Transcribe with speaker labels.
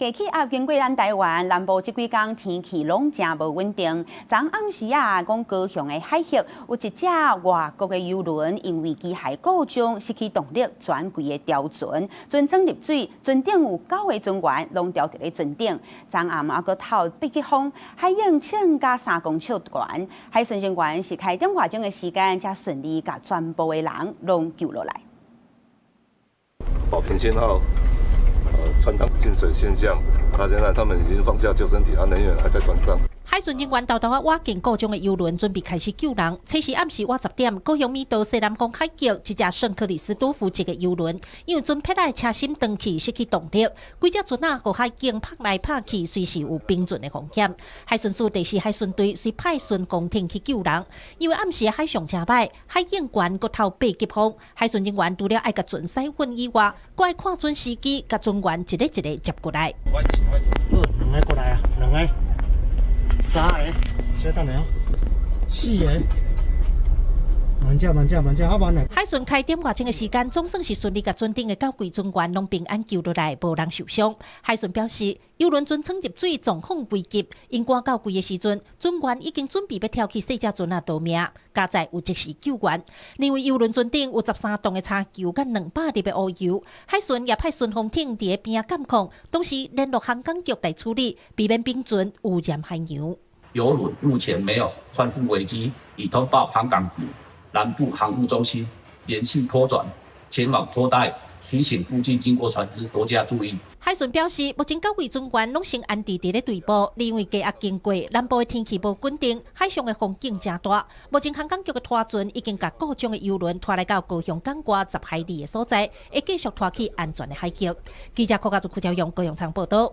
Speaker 1: 低氣壓經過咱台灣南部，這幾工天氣攏誠無穩定。昨暗時啊，講高雄的海域有一隻外國的郵輪，因為機械故障失去動力，全規个掉船，船艙入水，船頂有九个船員攏牢佇咧船頂。昨暗猶閣透北極風，海湧衝甲3公尺懸，海巡人員是開點外鐘的時間，才順利共全部的人攏救落來。
Speaker 2: 保平先號。船艙進水現象，他現在他們已經放下救生艇，啊，人員還在船上。
Speaker 3: 海巡人員沓沓仔倚近故障的郵輪，準備開始救人。初時暗時倚10點，高雄米道西南宮海域一隻聖克里斯多夫籍的郵輪，因為船撇仔的車芯斷去，失去動力，規隻船仔予海湧拍來拍去，隨時有冰船的風險。海巡署第四海巡隊隨派順風艇去救人，因為暗時海象誠䆀，海湧懸閣透北極風，海巡人員除了愛共船駛穩以外，閣愛看準時機，共船員一个一个接過來。
Speaker 4: 好，兩个過來啊，兩个。三个，稍等下哦，四个，慢只慢只慢只，好慢來。
Speaker 3: 海巡開點外鐘的時間，總算是順利共船頂的九位船員攏平安救落來，無人受傷。海巡表示，郵輪船艙入水狀況危急，𪜶趕到櫃的時陣，船員已經準備欲跳去細隻船仔逃命，佳哉有及時救援。另外，郵輪船頂有13噸的柴油佮200粒的烏油，海巡也派順風艇佇咧邊仔監控，同時聯絡航港局來處理，避免冰船污染海洋。
Speaker 5: 郵輪目前沒有翻覆危機，已通報航港局南部航務中心聯繫拖轉前往拖帶，提醒附近經過船隻多加注意。
Speaker 3: 海巡表示，目前九位船員攏先安置佇咧隊部，因為低壓經過南部的天氣無穩定，海上的風景誠大。目前航港局的拖船已經共故障的郵輪拖來到高雄港外10海里的所在，會繼續拖去安全的海域。記者柯家族、柯朝陽高雄場報道。